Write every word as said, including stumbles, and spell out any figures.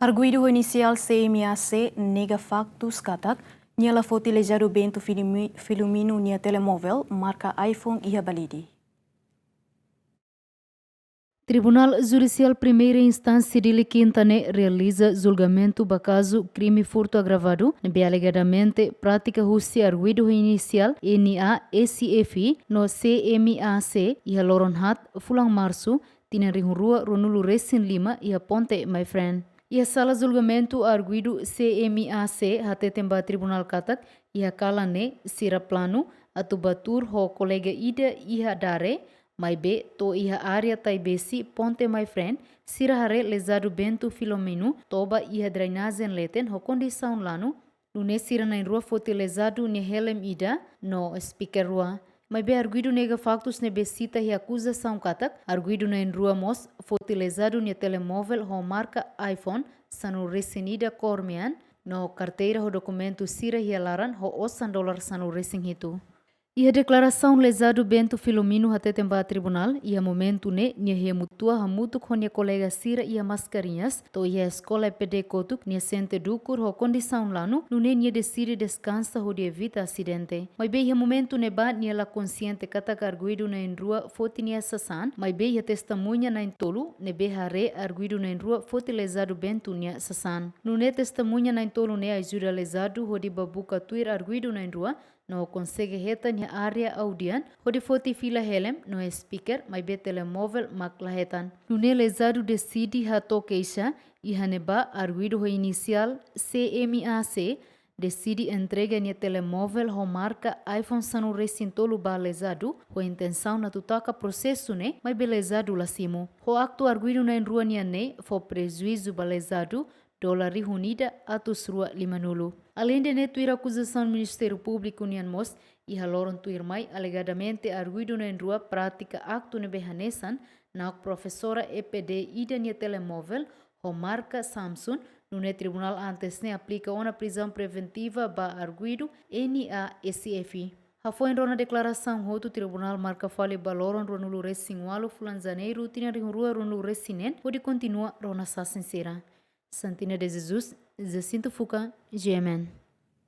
Arguidu ho inisiál C M A C nega faktus katak nia la foti lezadu Bento Filumi-, Filomeno nia telemovel marka iPhone iha Balide. Tribunál Judisiál Primeira Instánsia Dili Kinta ne'e realiza julgamentu ba kazu krime furtu agravadu ne'ebé alegadamente pratika husi arguidu ho inisiál N A S F no C M A C iha loron haat fulan Marsu tinan rihun rua ruanulu resin lima iha Ponte My Friend. Iha sala julgamentu arguidu C M A C hateten ba tribunál katak iha kalan ne'e sira planu atu bá tuur ho kolega ida iha Dare, maibé to'o iha área Taibesi Ponte My Friend sira haree lezadu Bento Filomeno toba iha drenajen leten ho kondisaun lanu, nune'e sira na'in-rua foti lezadu nia helm ida no speaker rua. Maibé arguidu nega faktus ne'ebé sita iha akuzasaun katak arguidu na'in-rua mós foti lezadu nia telemovel ho marka iPhone sanulu resin ida kór mean no karteira ho dokumentu sira iha laran ho osan dolar sanulu resin hitu. Iha deklarasaun lezadu Bento Filomeno hateten ba tribunál, iha momentu ne'e nia hemu tua hamutuk ho nia kolega sira iha Mascarenhas, to'o iha eskola E P D kotuk nia sente dukur ho kondisaun lanu, nune'e nia deside deskansa hodi evita asidente. Maibé iha momentu ne'ebá nia la konsiente katak arguidu na'in-rua foti nia sasán, maibé iha testemuña na'in-tolu ne'ebé haree arguidu na'in-rua foti lezadu Bento nia sasán. Nune'e testemuña na'in-tolu ne'e ajuda lezadu hodi bá buka tuir arguidu na'in-rua, no konsege hetan iha área Audian, hodi foti fila helm no speaker, maibé telemovel mak la hetan. Nune'e lezadu deside hato'o keixa, iha ne'ebá arguidu ho inisiál C M A C deside entrega nia telemovel ho marka iPhone sanulu resin tolu ba lezadu, ho intensaun atu taka prosesu ne'e, maibé lezadu la simu. Ho aktu arguidu na'in-rua nian ne'e fó prejuízu ba lezadu, dolar rihun ida atus rua limanulu. Aleinde ne'e tuir akuzasaun Ministériu Públiku nian mós, iha loron tuirmai alegadamente arguidu na'in-rua pratika aktu ne'ebé hanesan, na'ok profesora E P D ida nia telemovel ho marka Samsung, nune'e tribunál antes ne'e aplika ona prizaun preventiva ba arguidu N A S F. Hafoin rona deklarasaun hotu, tribunál marka fali ba loron ruanulu resin ualu fulan Janeiru tinan rihun rua ruanulu resin neen, hodi kontinua rona sasin sira. Santina de Jesus, Jacinto Fuca, G M N.